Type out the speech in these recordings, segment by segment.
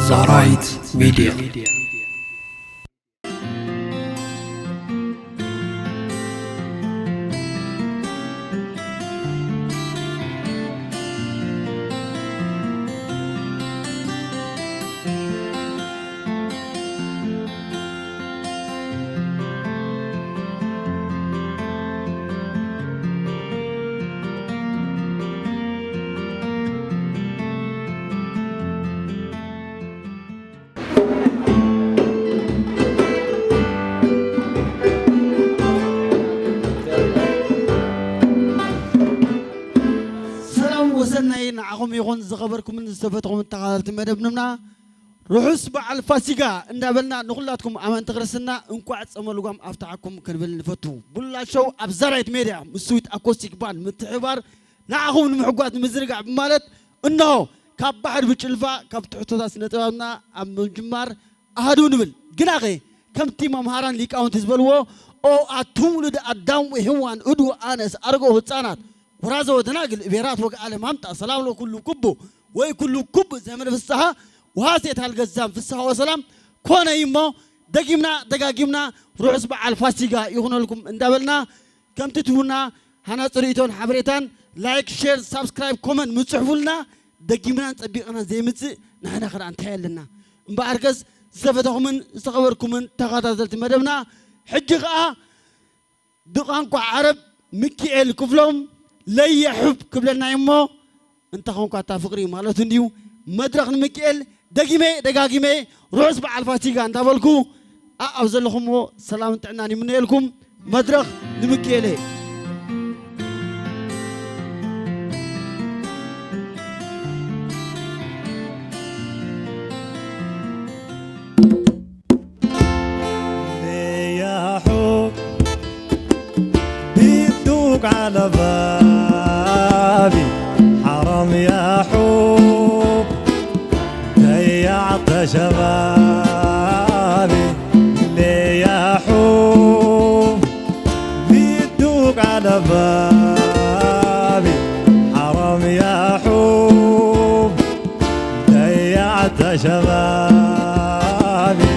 ዛራይት ሚድያ። ሰላም ወሰናይ ንዓኹም ይኹን፣ ዝኸበርኩምን ዝተፈትኹምን ተኸታተልቲ መደብና፣ ርሑስ በዓል ፋሲጋ እንዳበልና፣ ንኹላትኩም ኣመንቲ ክርስትና እንቋዕ ጸመ ልጓም ኣፍታሕኩም ክንብል ንፈቱ። ቡላ ሾው ኣብ ዛራይት ሜድያ ምስ ስዊት ኣኮስቲክ ባንድ ምትሕብባር ንዓኹም ንምሕጓስ ንምዝንጋዕ ብማለት፣ እንሆ ካብ ባሕሪ ብጭልፋ፣ ካብ ትሕቶታት ስነ ጥበብና ኣብ ምጅማር ኣሃዱ ንብል። ግናኸ ከምቲ መምሃራን ሊቃውንቲ ዝበልዎ፣ ኦ ኣቱም ውሉድ ኣዳም ወሔዋን እዱ ኣነስ ኣርገው ህፃናት፣ ወራዘ ወደናግል እቤራት ወገ ዓለም ኣምጣ ሰላም ለኩሉ ኩቡ ወይ ኩሉ ኩቡ ዘመን ፍስሓ ወሃሴት ሃልገዛም ፍስሓ ወሰላም ኮነ እሞ፣ ደጊምና ደጋጊምና ርሑስ በዓል ፋሲጋ ይኹነልኩም እንዳበልና፣ ከምቲ ትቡና ሃናፂ ርእይቶን ሓበሬታን፣ ላይክ፣ ሼር፣ ሳብስክራይብ፣ ኮመንት ምጽሕፉልና፣ ደጊምናን ጸቢቕናን ዘይምጽእ ንሕና ኸኣ እንታይ ኣለና? እምበኣርከስ ዝተፈተኹምን ዝተኸበርኩምን ተኸታተልቲ መደብና፣ ሕጂ ኸኣ ብቋንቋ ዓረብ ሚኪኤል ክፍሎም ለየሑብ ክብለና እዩ እሞ፣ እንተ ኾንኳ እታ ፍቕሪ ማለቱ እንድዩ። መድረኽ ንምኪኤል ደጊመ ደጋጊመ ርሑስ በዓል ፋሲጋ እንዳበልኩ፣ ኣኣብ ዘለኹምዎ ሰላምን ጥዕናን ይምነየልኩም። መድረኽ ንምኪኤል እየ። يا حب بيدوك على بابي، حرام يا حب ضيعت شبابي. ليه يا حب بيدوك على بابي، حرام يا حب ضيعت شبابي.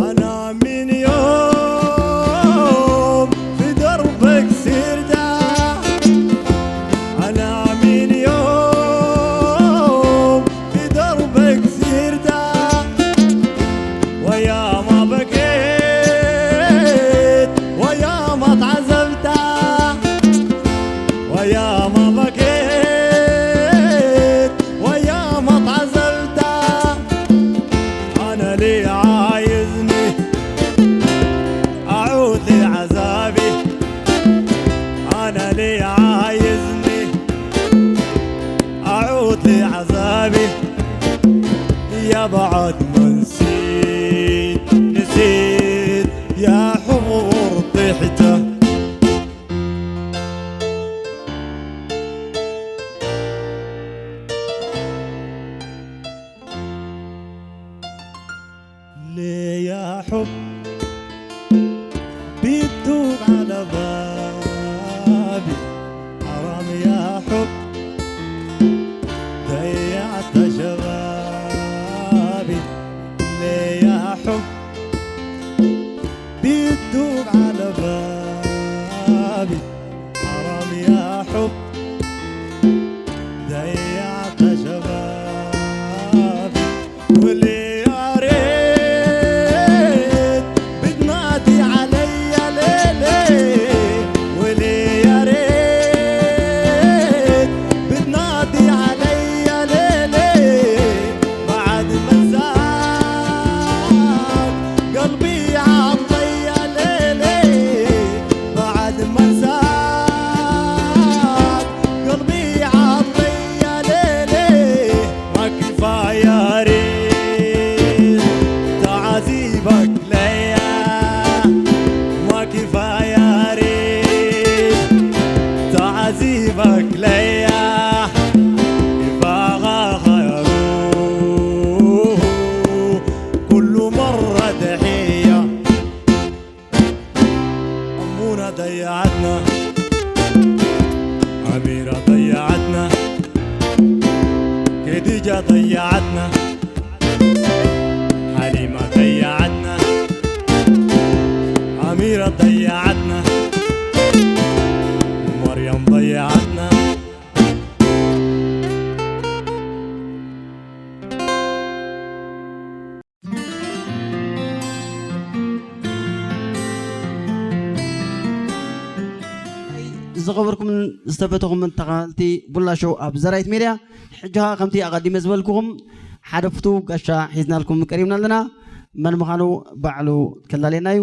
أنا من يوم في دربك سيرتا، أنا من يوم في دربك سيرتا، ويا ما بكيت ويا ما تعذبت، ويا ما بكيت ويا ما تعذبت. أنا لي عايزني أعود لعذابي، أنا لي عايزني أعود لعذابي. يا بعد ما نسيت، نسيت يا حمر طيحته. ليه يا حب بيدوك على بابي، حرام يا حب ضيعت شبابي. ضيعتنا، أميرة ضيعتنا، خديجة ضيعتنا، حليمة ضيعتنا، أميرة ضيعتنا، مريم ضيعتنا. ዝኸበርኩምን ዝተፈተኹምን ተኻልቲ ቡላ ሾው ኣብ ዘራይት ሜድያ፣ ሕጂ ኸኣ ከምቲ ኣቐዲመ ዝበልኩኹም ሓደ ፍቱው ጋሻ ሒዝናልኩም ቀሪብና ኣለና። መን ምዃኑ ባዕሉ ከላልየና እዩ።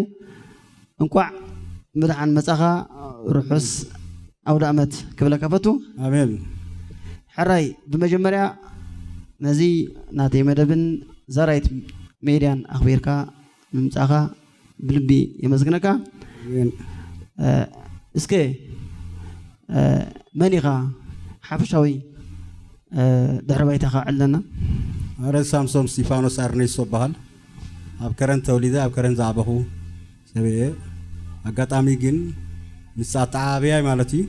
እንቋዕ ብደሓን መጻኻ፣ ርሑስ ኣውደ ኣመት ክብለካ ፈቱ። ኣሜን። ሕራይ፣ ብመጀመርያ ነዚ ናተይ መደብን ዘራይት ሜድያን ኣኽቢርካ ምምጻኻ ብልቢ የመስግነካ። ኣሜን። እ፣ እስከ፣ እ፣ መን ኢኻ ሓፈሻዊ፣ እ፣ ድሕረ ባይታኻ ዕለና? ኣረ ሳምሶም እስቲፋኖስ ኣርኔስቶ እበሃል። ኣብ ከረን ተወሊደ፣ ኣብ ከረን ዝዓበኹ ሰብ እየ። ኣጋጣሚ ግን ምስ ኣተዓባብያይ ማለት እዩ።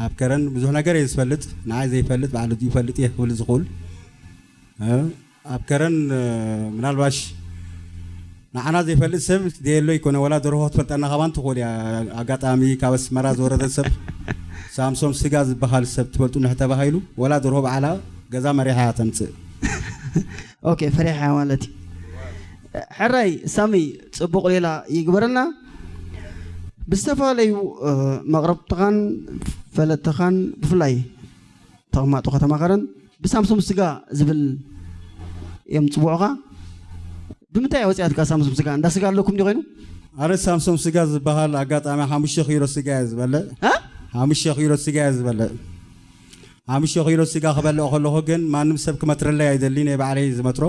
ኣብ ከረን ብዙሕ ነገር እየ ዝፈልጥ። ንዓይ ዘይፈልጥ ባዕሉ ይፈልጥ እየ ክብል ዝኽእል። እ፣ ኣብ ከረን፣ እ፣ ምናልባሽ ንዓና ዘይፈልጥ ሰብ ዘየሎ ይኮነ። ወላ ደርሆ ክትፈልጠና ካባን ትኽእል እያ። ኣጋጣሚ ካብ ኣስመራ ዝወረደ ሰብ ሳምሶም ስጋ ዝበሃል ሰብ ትፈልጡ ንሕ ተባሂሉ፣ ወላ ደርሆ በዓላ ገዛ መሪሓ እያ ተምጽእ። ኦኬ፣ ፈሪሓ ማለት እዩ። ሕራይ ሳሚ፣ ጽቡቕ ሌላ ይግበረልና። ብዝተፈላለዩ፣ እ፣ መቕረብትኻን ፈለጥትኻን ብፍላይ ተቐማጦ ከተማ ከረን ብሳምሶም ስጋ ዝብል እዮም ዝጽውዑኻ። ብምንታይ እያ ወጺኣትካ ሳምሶም ስጋ? እንዳ ስጋ ኣለኩም ድዩ ኮይኑ? ኣረ ሳምሶም ስጋ ዝበሃል ኣጋጣሚ ሓሙሽተ ኪሎ ስጋ እየ ዝበልዕ። እ? ሓሙሽተ ኪሎ ስጋ እየ ዝበልዕ። ሓሙሽተ ኪሎ ስጋ ክበልዕ ከለኹ ግን ማንም ሰብ ክመትረለይ ኣይደልን፣ እየ ባዕለይ ዝመትሮ።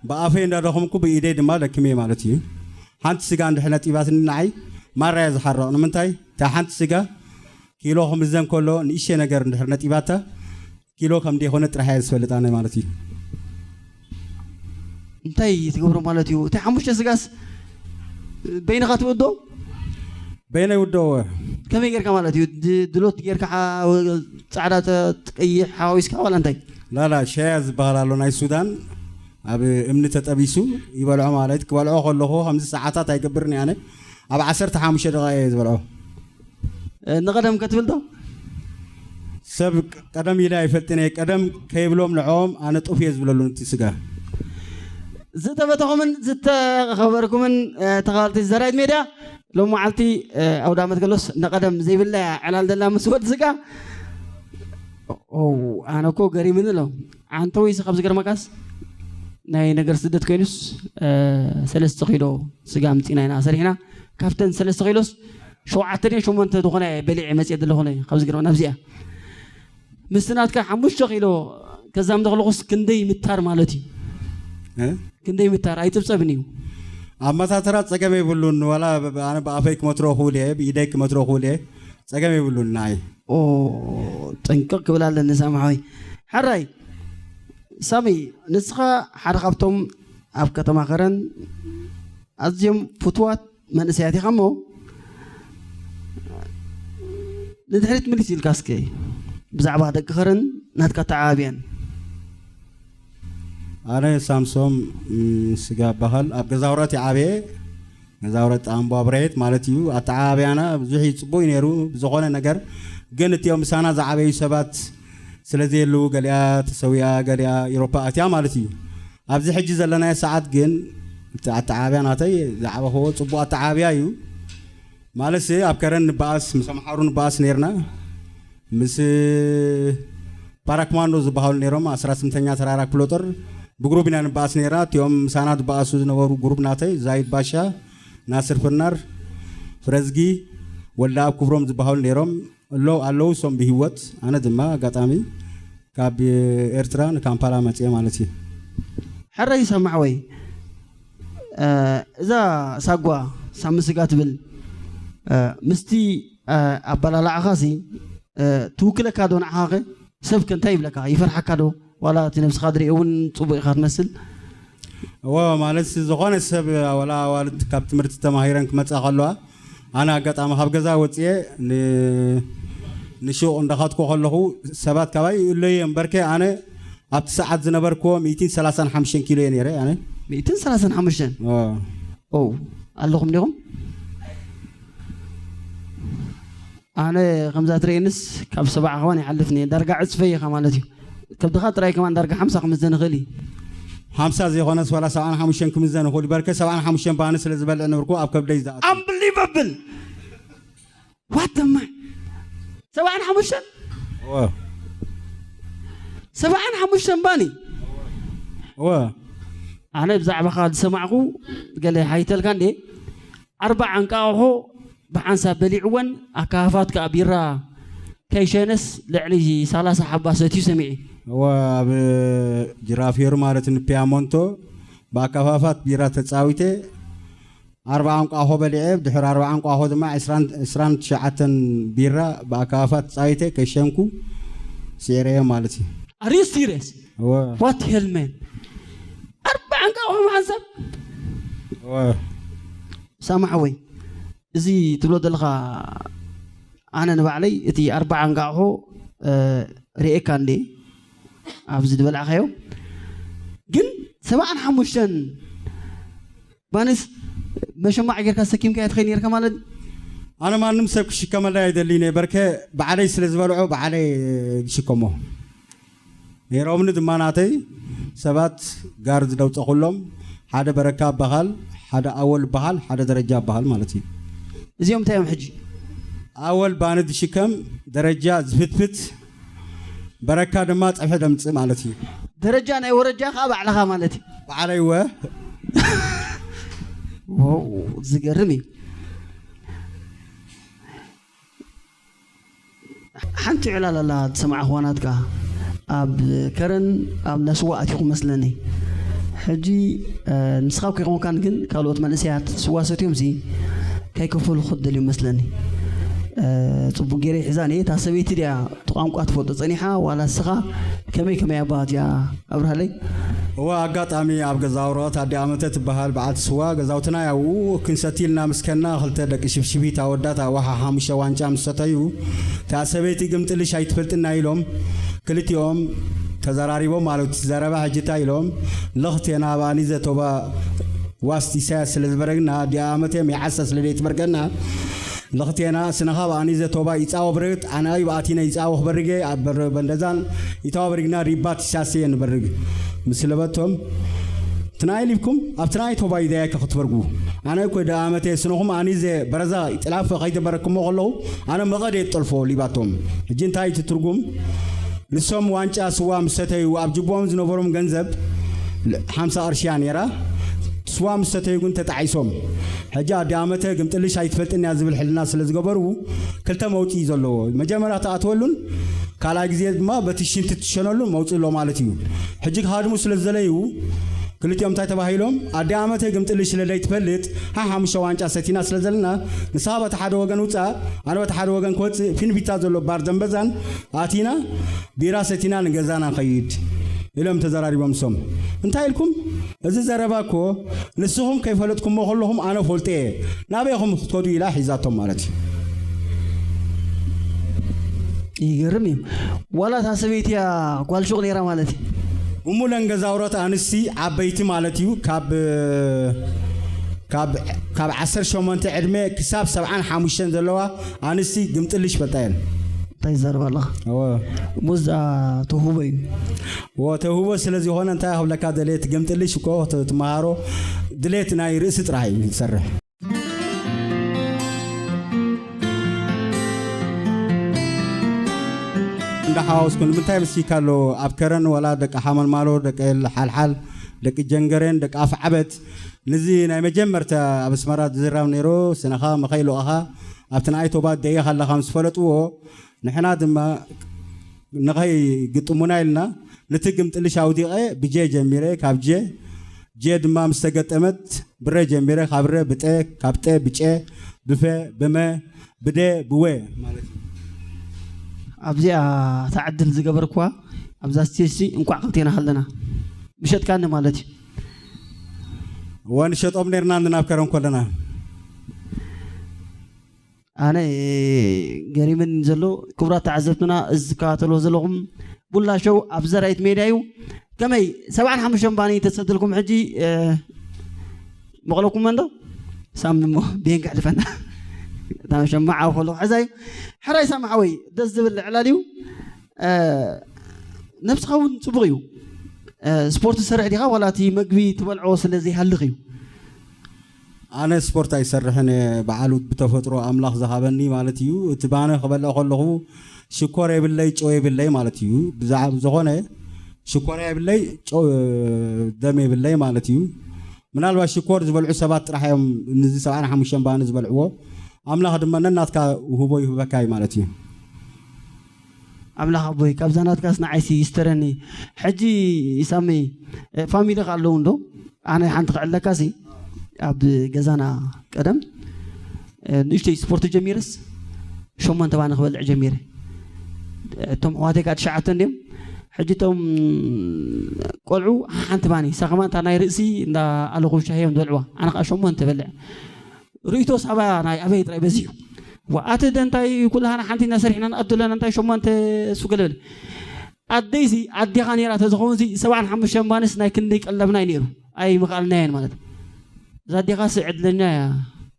ብኣፈይ እንዳደኸምኩ ብኢደይ ድማ ለክሜ ማለት እዩ። ሓንቲ ስጋ እንድሕር ነጢባትኒ ንዓይ ማራ እየ ዝሓርቕ። ንምንታይ? እታ ሓንቲ ስጋ ኪሎ ክምዘን ከሎ ንእሽተይ ነገር እንድሕር ነጢባታ ኪሎ ከም ዘይኮነ ጥራሕ እየ ዝፈልጥ ኣነ ማለት እዩ። እንታይ ትገብሮ ማለት እዩ? እቲ ሓሙሽተ ስጋስ በይንኻ ትወዶ? በይነይ ውደዎ። ከመይ ጌርካ ማለት እዩ? ድ-፣ ድሎት ጌርካ ሓ-፣ ጻዕዳ ተ-፣ ቀይሕ ሓዋዊስካ ዋላ እንታይ? ላላ ሸያ ዝበሃል ኣሎ ናይ ሱዳን፣ ኣብ እምኒ ተጠቢሱ ይበልዖ ማለት። ክበልዖ ከለኹ ከምዚ ሰዓታት ኣይገብርን እየ ኣነ። ኣብ ዓሰርተ ሓሙሽተ ደቂቃ እየ ዝበልዖ። እ፣ ንቐደም ከትብል ዶ? ሰብ ቀደም ኢለ ኣይፈልጥን እየ። ቀደም ከይብሎም ንዕኦም ኣነ ጡፍ እየ ዝብለሉ ነቲ ስጋ። ዝተፈተኹምን ዝተኸበርኩምን፣ እ፣ ተኻተልቲ ዘራይት ሜድያ፣ ሎም መዓልቲ፣ እ፣ ኣውደ ኣመት ከሎስ ንቐደም ዘይብላ እያ ዕላል ዘላ ምስ ወዲ ስጋ። ኦ፣ ኣነ እኮ ገሪምኒ ኣሎ። ዓንተ ወይስ ካብ ዝገርመካስ ናይ ነገር ስደት ኮይኑስ፣ እ፣ ሰለስተ ኪሎ ስጋ ኣምጺና ኢና ሰሪሕና። ካብተን ሰለስተ ኪሎስ ሸውዓተ ድየን ሸሞንተ ዝኾነ በሊዐ መጽየ ዘለኹ ነ ካብ ዝገርመ ናብዚኣ። ምስቲ ናትካ ሓሙሽተ ኪሎ ከዛምዶ ከለኹስ ክንደይ ምታር ማለት እዩ? እ? ክንደይ ምታር ኣይጽብጸብን እዩ። ኣመታትራ ጸገም የብሉን። ዋላ ብ-፣ ብ-፣ ኣነ ብኣፈይ ክመትሮ ክውል እየ፣ ብኢደይ ክመትሮ ክውል እየ። ጸገም የብሉን ንዓይ። ኦ፣ ጥንቅቕ ክብል ኣለኒ ሳሚ ሓወይ። ሕራይ፣ ሳሚ፣ ንስኻ ሓደ ካብቶም ኣብ ከተማ ከረን ኣዝዮም ፍቱዋት መንእሰያት ኢኻ እሞ፣ ንድሕሪት ምልስ ኢልካ እስከ ብዛዕባ ደቂ ከረን ናትካ ኣተዓባብያን። ኣነ ሳምሶም፣ ም፣ ስጋ እበሃል። ኣብ ገዛውረት ይዓበየ። ገዛውረት ኣምቧ ብሬት ማለት እዩ። ኣተዓባብያና ብዙሕ እዩ፣ ጽቡቕ እዩ ነይሩ። ብዝኾነ ነገር ግን እቲኦም ምሳና ዝዓበዩ ሰባት ስለ ዘየለዉ፣ ገሊኣ ተሰዊኣ፣ ገሊኣ ኤውሮፓ ኣትያ ማለት እዩ። ኣብዚ ሕጂ ዘለናዮ ሰዓት ግን እቲ ኣተዓባብያ ናተይ ዝዓበኽዎ ጽቡቕ ኣተዓባብያ እዩ። ማለትሲ ኣብ ከረን ንበኣስ፣ ምስ ኣምሓሩ ንበኣስ ነይርና። ምስ ፓራክማንዶ ዝበሃሉ ነይሮም፣ ኣስራ ስምንተኛ ተራራ ክፍለ ጦር ብግሩፕ ኢና ንበኣስ ነይርና። እቲኦም ምሳና ዝበኣሱ ዝነበሩ ግሩፕ ናተይ ዛይድ ባሻ፣ ናስር ፍናር፣ ፍረዝጊ፣ ወልደኣብ ክብሮም ዝበሃሉ ነይሮም። ኣለዉ፣ ኣለዉ እሶም ብህይወት። ኣነ ድማ ኣጋጣሚ ካብ ኤርትራ ንካምፓላ መጽየ ማለት እዩ። ሕራይ ሳሚ ሓወይ፣ እ፣ እዛ ሳጓ ሳሚ ስጋ ትብል፣ እ፣ ምስቲ፣ እ፣ ኣበላልዓኻሲ፣ እ፣ ትውክለካ ዶ ንዓኻኸ? ሰብከ እንታይ ይብለካ? ይፈርሓካ ዶ? ዋላ እቲ ነብስኻ ድሪኦ እውን ጽቡቕ ኢኻ ትመስል። እወ፣ ማለት ዝኾነ ሰብ፣ ዋላ ኣዋልድ ካብ ትምህርቲ ተማሂረን ክመጻ ከለዋ ኣነ ኣጋጣሚ ካብ ገዛ ወፅየ ንሹቕ እንዳኻትኮ ከለኹ ሰባት ካባይ ይእለዩ እዮም። በርከ ኣነ ኣብቲ ሰዓት ዝነበርክዎ ሚእትን ሰላሳን ሓሙሽተን ኪሎ እየ ነይረ። ኣነ ሚእትን ሰላሳን ሓሙሽተን ኦ፣ ኦ ኣለኹም ዲኹም? ኣነ ከምዛ ትርእየንስ ካብ ሰብዓ ከማን ይሓልፍ እየ። ዳርጋ ዕፅፈ እየ ማለት እዩ። ከብድኻ ጥራይ ከማን ዳርጋ ሓምሳ ክምዘን ይኽእል እዩ። ሓምሳ ዘይኮነስ ዋላ ሰብዓን ሓሙሽተን ክምዘን ይኽእል። በርከ ሰብዓን ሓሙሽተን ባኒ ስለ ዝበልዕ ነበርኩ ኣብ ከብደይ ዝኣቱ። ኣምብሊቨብል ዋት ማይ ሰብዓን ሓሙሽተን እወ ሰብዓን ሓሙሽተን ባኒ እወ ኣነ ብዛዕባኻ ዝሰማዕኩ ገለ ሓይተልካ እንዴ ኣርባዓ እንቃቑሖ ብሓንሳብ በሊዕወን ኣካፋት ከዓ ቢራ ከይሸነስ ልዕሊ ሰላሳ ሓባ ሰትዩ ሰሚዐ። እወ ኣብ ጅራፊዮር ማለት ንፒያሞንቶ ብኣካፋፋት ቢራ ተፃዊተ ኣርባዓ እንቋኾ በሊዐ። ድሕሪ ኣርባዓ እንቋኾ ድማ ዕስራን ትሽዓተን ቢራ ብኣካፋፋት ተፃዊተ ከሸንኩ ስዒረዮ ማለት እዩ። Are you serious? እወ What hell man? ኣርባዓ እንቃቑሖ ብሓንሳብ እወ ሳማ ሓወይ፣ እዚ ትብሎ ዘለኻ ኣነ ንባዕለይ እቲ ኣርባዓ እንቃቑሖ ርኤካ እንዴ ኣብዚ ዝበላዕካዮ ግን ሰብዓን ሓሙሽተን ባንስ መሸማዕ ጌርካ ሰኪምካዮ ትኸይድ ኔርካ ማለት እዩ። ኣነ ማንም ሰብ ክሽከመለይ ኣይደልይን እየ። በርከ ባዕለይ ስለ ዝበልዖ ባዕለይ ዝሽከሞ ነይሮምኒ ድማ ናተይ ሰባት ጋርድ ደውፀኹሎም ሓደ በረካ በሃል ሓደ ኣወል በሃል ሓደ ደረጃ በሃል ማለት እዩ። እዚኦም እንታይ እዮም ሕጂ? ኣወል ባኒ ዝሽከም ደረጃ ዝፍትፍት በረካ ድማ ፀብሒ ደምፅእ ማለት እዩ። ደረጃ ናይ ወረጃ ከዓ ባዕልኻ ማለት እዩ። ባዕለይ ወ ዋው ዝገርም እዩ። ሓንቲ ዕላል ኣላ ዝሰማዕኽዋ ናትካ ኣብ ከረን ኣብ ነስዋ ኣቲኹ መስለኒ። ሕጂ ንስኻ እኮ ይኾንካን ግን ካልኦት መንእሰያት ስዋ ሰትዮም ሲ ከይከፈሉ ክትደልዩ መስለኒ። ፅቡቅ ገይረ ይሕዛን እየ። እታ ሰበይቲ ድያ እቲ ቋንቋ ትፈልጦ ፀኒሓ ዋላ ንስኻ ከመይ ከመይ ኣባ እዚኣ ኣብርሃለይ? እወ ኣጋጣሚ ኣብ ገዛ ኣውረቐት ኣዲ ኣመተ ትበሃል በዓልቲ ስዋ ገዛውትና ያው ክንሰቲ ኢልና ምስ ከና ክልተ ደቂ ሽፍሽፊት ኣወዳት ኣዋሓ ሓሙሽተ ዋንጫ ምስ ሰተዩ እታ ሰበይቲ ግምጥልሽ ኣይትፈልጥና ኢሎም ክልቲኦም ተዘራሪቦም ማለት እቲ ዘረባ ሕጂ እንታይ ኢሎም ለኽቴና ባኒ ዘቶባ ዋስት ኢሳያስ ስለ ዝበረግና ዲኣ ኣመተ ሚዓሳ ስለ ዘይትበርገና ለኽቴና ስነኻ ባኒ ዘቶባ ይጻወ ብርግት ኣናይ ባኣቲነ ይጻወ ክበርገ ኣብ በንደዛን ይታወ በርግና ሪባት ይሳሰየ ንበርግ ምስለበቶም ትናይ ሊብኩም ኣብ ትናይ ቶባ ይደያከ ክትበርጉ ኣነ እኮ ደኣመተ ስነኹም ኣኒዘ በረዛ ይጥላፍ ከይተበረክሞ ከለኹ ኣነ መቐደ የጠልፎ ሊባቶም ሕጂ እንታይ እቲ ትርጉም ንሶም ዋንጫ ስዋ ምስ ሰተዩ ኣብ ጅቦም ዝነበሮም ገንዘብ ሓምሳ ቅርሺ እያ ነይራ። ስዋ ምስ ሰተዩ ግን ተጣዒሶም። ሕጂ ኣዲ ኣመተ ግምጥልሽ ኣይትፈልጥን እያ ዝብል ሕልና ስለ ዝገበሩ ክልተ መውፅኢ እዩ ዘለዎ። መጀመርያ ትኣትወሉን ካልኣይ ግዜ ድማ በቲ ሽንቲ ትሸነሉን መውፅኢ ኣሎ ማለት እዩ። ሕጂ ክሃድሙ ስለ ዝደለዩ ክልቲኦም እንታይ ተባሂሎም ኣዲ ኣመተ ግምጥልሽ ስለ ዘይትፈልጥ ሓሓሙሽተ ዋንጫ ሰቲና ስለ ዘለና ንስኻ በቲ ሓደ ወገን ውፃእ ኣነ በቲ ሓደ ወገን ክወፅእ ፊንቢታ ዘሎ ባር ደንበዛን ኣቲና ቢራ ሰቲና ንገዛና ንኸይድ ኢሎም ተዘራሪቦም ንሶም እንታይ ኢልኩም እዚ ዘረባ እኮ ንስኹም ከይፈለጥኩሞ ከለኹም ኣነ ፈልጦ እየ ናበይ ኢኹም ክትከዱ ኢላ ሒዛቶም ማለት እዩ ይገርም እዩ ዋላ እታ ሰበይቲ እያ ጓል ሹቕ ነይራ ማለት እዩ እሙለን ገዛውረት ኣንስቲ ዓበይቲ ማለት እዩ ካብ ካብ ካብ ዓሰርተ ሸሞንተ ዕድመ ክሳብ ሰብዓን ሓሙሽተን ዘለዋ ኣንስቲ ግምጥልሽ ይፈልጣ እየን። እንታይ ይዛረብ ኣለኻ? እወ። ሙዝ ተውህቦ እዩ። እወ ተውህቦ ስለ ዝኾነ እንታይ ክብለካ ደልየ እቲ ግምጥልሽ እኮ ትመሃሮ ድሌት ናይ ርእሲ ጥራሕ እዩ ዝሰርሕ። እንዳሓዋውስኩ ንምንታይ መስኪካ ኣሎ ኣብ ከረን ወላ ደቂ ሓመልማሎ ደቂ ሓልሓል ደቂ ጀንገሬን ደቂ ኣፍዓበት ንዚ ናይ መጀመርታ ኣብ ኣስመራ ዝዝራብ ነይሩ ስነኻ መኸይ ልኦኻ ኣብቲ ንኣይ ቶባት ደየኻ ኣለኻ ምስ ፈለጥዎ ንሕና ድማ ንኸይ ግጥሙና ኢልና ንቲ ግምጥልሽ ኣውዲቐ ብጀ ጀሚረ ካብ ጀ ጀ ድማ ምስ ተገጠመት ብረ ጀሚረ ካብ ረ ብጠ ካብ ጠ ብጨ ብፈ ብመ ብደ ብወ ማለት እዩ። ኣብዚኣ እታ ዕድል ዝገበርኩዋ ኣብዛ ስቴጅ ሲ እንቋዕ ክልቴና ሃለና ምሸጥካኒ ማለት እዩ። እወ ንሸጦም ነርና ንናብ ከረን ኮለና። ኣነ ገሪምን ዘሎ ክቡራት ተዓዘብትና፣ እዚ ዝከታተልዎ ዘለኹም ቡላ ሾው ኣብ ዘራይት ሜድያ እዩ። ከመይ ሰብዓን ሓሙሽተን ባኒ ተሰድልኩም ሕጂ መቕለኩም እንዶ ሳሚ እሞ ቤን ከሕልፈና እታ መሸማዓ ከሎ ሕዛ እዩ። ሕራይ ሳሚ ሓወይ፣ ደስ ዝብል ዕላል እዩ። ነብስኻ እውን ፅቡቕ እዩ። ስፖርት ትሰርሕ ዲኻ ዋላ እቲ መግቢ ትበልዖ ስለ ዘይሃልኽ እዩ? ኣነ ስፖርት ኣይሰርሕን እየ። በዓሉ ብተፈጥሮ ኣምላኽ ዝሃበኒ ማለት እዩ። እቲ ባነ ክበልዕ ከለኹ ሽኮር የብለይ፣ ጨው የብለይ ማለት እዩ። ብዛዕባ ዝኾነ ሽኮር የብለይ፣ ጨው ደም የብለይ ማለት እዩ። ምናልባት ሽኮር ዝበልዑ ሰባት ጥራሕ እዮም ንዚ ሰብዓን ሓሙሽተን ባኒ ዝበልዕዎ። ኣምላኽ ድማ ነናትካ ውህቦ ይህበካ እዩ ማለት እዩ። ኣምላኽ ኣቦይ፣ ካብዛ ናትካስ ንዓይሲ ይስተረኒ። ሕጂ ሳሚ ፋሚሊ ኣለዉ እንዶ? ኣነ ሓንቲ ክዕለካሲ ኣብ ገዛና ቀደም ንእሽተይ ስፖርት ጀሚረስ ሸሞንተ ባኒ ክበልዕ ጀሚረ። እቶም ኣሕዋተይ ከዓ ትሽዓተ እንድዮም። ሕጂ እቶም ቆልዑ ሓንቲ ባኒ ሳኸማ እንታ ናይ ርእሲ እንዳ ኣለኹ ሻሂ እዮም ዝበልዕዋ፣ ኣነ ከዓ ሸሞንተ በልዕ። ርእይቶ ሳባ ናይ ኣበይ ጥራይ በዚሑ። ኣቲ ደንታይ ኩላሃና ሓንቲ ኢና ሰሪሕና ንኣቱ ኣለና እንታይ ሸሞንተ እሱ ገለበለ። ኣደይሲ ኣዴኻ ነይራ ተዝኸውን ሲ ሰብዓን ሓሙሽተን ባንስ ናይ ክንደይ ቀለብና እዩ ነይሩ። ኣይምኽኣልናየን ማለት። እዛ ኣዴኻሲ ዕድለኛ እያ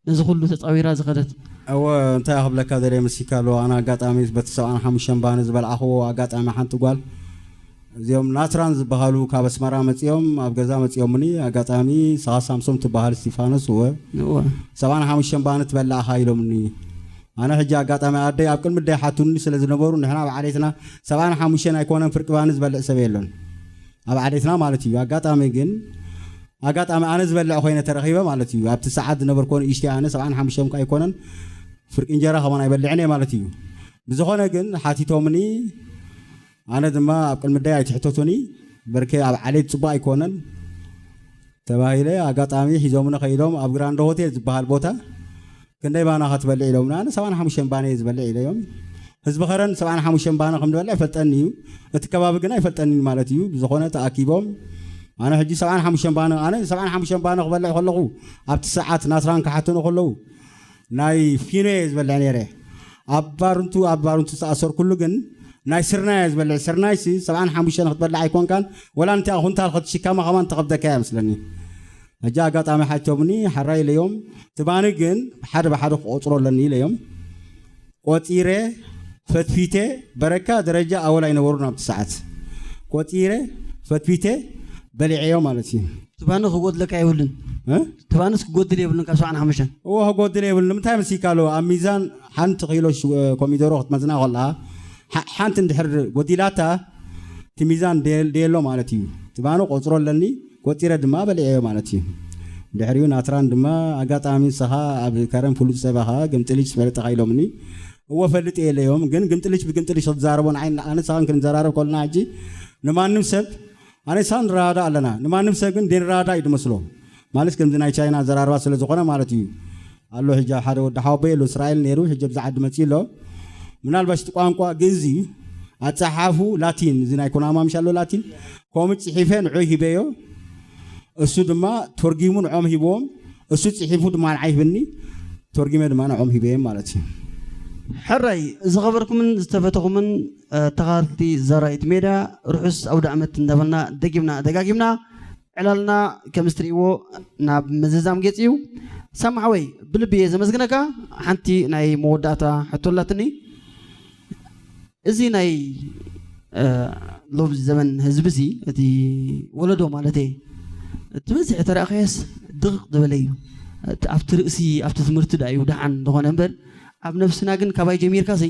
ነዚ ኩሉ ተፃዊራ ዝኸደት። እወ እንታይ ክብለካ ደልየ መሲካ ኣሎ። ኣነ ኣጋጣሚ በቲ ሰብዓን ሓሙሽተን ባኒ ዝበልዓኽዎ ኣጋጣሚ ሓንቲ ጓል እዚኦም ናትራን ዝበሃሉ ካብ ኣስመራ መፂኦም ኣብ ገዛ መፂኦምኒ። ኣጋጣሚ ስኻ ሳምሶም ትበሃል እስቲፋኖስ እወ እወ። ሰብዓን ሓሙሽተን ባኒ ትበላዕኻ ኢሎምኒ። ኣነ ሕጂ ኣጋጣሚ ኣደይ ኣብ ቅድሚ ደይ ሓቱኒ ስለ ዝነበሩ ንሕና ኣብ ዓሌትና ሰብዓን ሓሙሽተን ኣይኮነን ፍርቂ ባኒ ዝበልዕ ሰብ የለን ኣብ ዓሌትና ማለት እዩ። ኣጋጣሚ ግን ኣጋጣሚ ኣነ ዝበልዕ ኮይነ ተረኺበ ማለት እዩ። ኣብቲ ሰዓት ዝነበርኮ ንእሽተይ ኣነ ሰብዓን ሓሙሽተን እኳ ኣይኮነን ፍርቂ እንጀራ ከማን ኣይበልዕን እየ ማለት እዩ። ብዝኾነ ግን ሓቲቶምኒ ኣነ ድማ ኣብ ቅድሚ ደይ ኣይትሕተቱኒ በርከ ኣብ ዓሌት ፅቡቅ ኣይኮነን ተባሂለ ኣጋጣሚ ሒዞምኒ ከይዶም ኣብ ግራንድ ሆቴል ዝበሃል ቦታ ክንደይ ባና ክትበልዕ ኢሎም ኣነ ሰብዓን ሓሙሽተን ባነ እየ ዝበልዕ ኢለዮም። ህዝቢ ከረን ሰብዓን ሓሙሽተን ባነ ከም ዝበልዕ ይፈልጠኒ እዩ። እቲ ከባቢ ግን ኣይፈልጠኒ ማለት እዩ። ብዝኾነ ተኣኪቦም ኣነ ሕጂ ሰብዓን ሓሙሽተን ባነ ኣነ ሰብዓን ሓሙሽተን ባነ ክበልዕ ከለኹ ኣብቲ ሰዓት ናስራን ክሓትኑ ከለዉ ናይ ፊኖ እየ ዝበልዕ ነይረ። ኣብ ባርንቱ ኣብ ባርንቱ ዝተኣሰርኩሉ ግን ናይ ስርናይ እየ ዝበልዕ። ስርናይሲ ሰብዓን ሓሙሽተን ክትበልዕ ኣይኮንካን ወላ እንቲኣ ኩንታል ክትሽከማ ከማን ተኸብደካ እያ መስለኒ። ሕጂ ኣጋጣሚ ሓቲቶምኒ ሓራይ ኢለዮም። ትባኒ ግን ሓደ ብሓደ ክቆፅሮ ኣለኒ ኢለዮም። ቆፂረ ፈትፊተ በረካ ደረጃ ኣወል ኣይነበሩን ኣብቲ ሰዓት። ቆፂረ ፈትፊተ በሊዐዮ ማለት እዩ። ትባኒ ክጎድለካ የብሉን። እ? ትባንስ ክጎድል የብሉን ካብ ሰብዓን ሓሙሽተን። እዎ ክጎድል የብሉን። ንምንታይ መሲካ ኣሎ ኣብ ሚዛን ሓንቲ ኪሎ ሽ- ኮሚደሮ ክትመዝና ከለኻ ሓ- ሓንቲ እንድሕር ጎዲላታ እቲ ሚዛን ደ- ደየሎ ማለት እዩ። ትባኒ ቆፅሮ ኣለኒ ቆፂረ ድማ በሊዐዮ ማለት እዩ። ድሕሪኡ ናትራን ድማ ኣጋጣሚ ንስኻ ኣብ ከረን ፍሉጥ ሰበኻ ግምጥልጅ ትፈልጥኻ ኢሎምኒ። እወ ፈልጥ የለዮም ግን ግምጥልጅ ብግምጥልጅ ክትዛረቦ ንዓይ ኣነ ንስኻን ክንዘራረብ ከለና ሕጂ ንማንም ሰብ ኣነ ንስኻ ንረዳዳእ ኣለና ንማንም ሰብ ግን ደንረዳዳእ እዩ ዝመስሎ። ማለት ከምዚ ናይ ቻይና ኣዘራርባ ስለ ዝኾነ ማለት እዩ። ኣሎ ሕጂ ሓደ ወዲ ሓወቦይ ኣሎ እስራኤል ነይሩ ሕጂ ኣብዚ ዓዲ መፂኡ ኣሎ። ምናልባሽ እቲ ቋንቋ ግእዝ እዩ ኣፀሓፉ ላቲን እዚ ናይ ኩናማ ምሽ ኣሎ ላቲን ከምኡ ፅሒፈ ንዑ ሂበዮ። እሱ ድማ ተርጊሙ ንዖም ሂብዎም። እሱ ፅሒፉ ድማ ንዓይ ሂብኒ ተርጊመ ድማ ንዖም ሂበዮም ማለት እዩ። ሕራይ ዝኸበርኩምን ዝተፈተኹምን ተኻተልቲ ዘራይት ሜድያ ርሑስ ኣውደ ዓመት እንዳበልና ደጊምና ደጋጊምና ዕላልና ከም እትርእይዎ ናብ ምዝዛም ገፅ እዩ። ሳሚ ሓወይ ብልቢ እየ ዘመስግነካ። ሓንቲ ናይ መወዳእታ ሕቶ ኣላትኒ። እዚ ናይ ሎሚ ዘመን ህዝቢ እዚ እቲ ወለዶ ማለት እየ እቲ በዝሒ ተረእኸየስ ድቕቕ ዝበለ እዩ። ኣብቲ ርእሲ ኣብቲ ትምህርቲ ዳ እዩ ደሓን ዝኾነ እምበር ኣብ ነብስና ግን ካባይ ጀሚርካ ሲ